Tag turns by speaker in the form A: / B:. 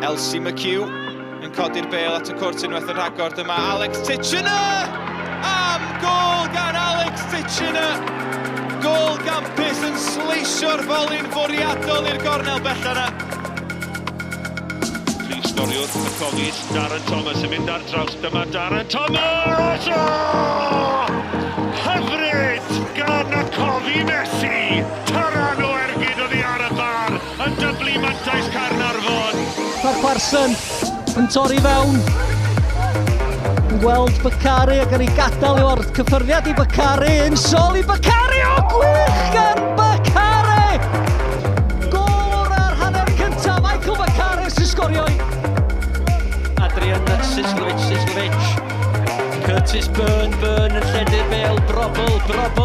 A: Elsie McHugh yn codi'r bêl at y cwrt unwaith yn rhagor. Dyma Alex Titchener! Am gôl gan Alex Titchener! Gôl gampus yn sleisio'r foli'n fwriadol i'r gornel bella 'na.
B: Prif sgoriwr y Cogis, Darren Thomas yn mynd ar draws. Dyma Darren Thomas! O! Hyfryd gan y Cofi Messi! Taran o ergyd oddi ar y bar yn dyblu mantais Caernarfon.
C: Farquharson yn torri fewn. Yn gweld Bakari ac yn ei gadael i o'r cyffyrddiad i Bakari. Yn sol i Bakari! O, gwych gan Bakari! Gôl o'r hanner cyntaf. Michael Bakari sy'n sgorio i.
D: Adrian Sislovic, Sislovic. Curtis Byrne, Byrne yn lledu'r bêl, Brobl, Brobl.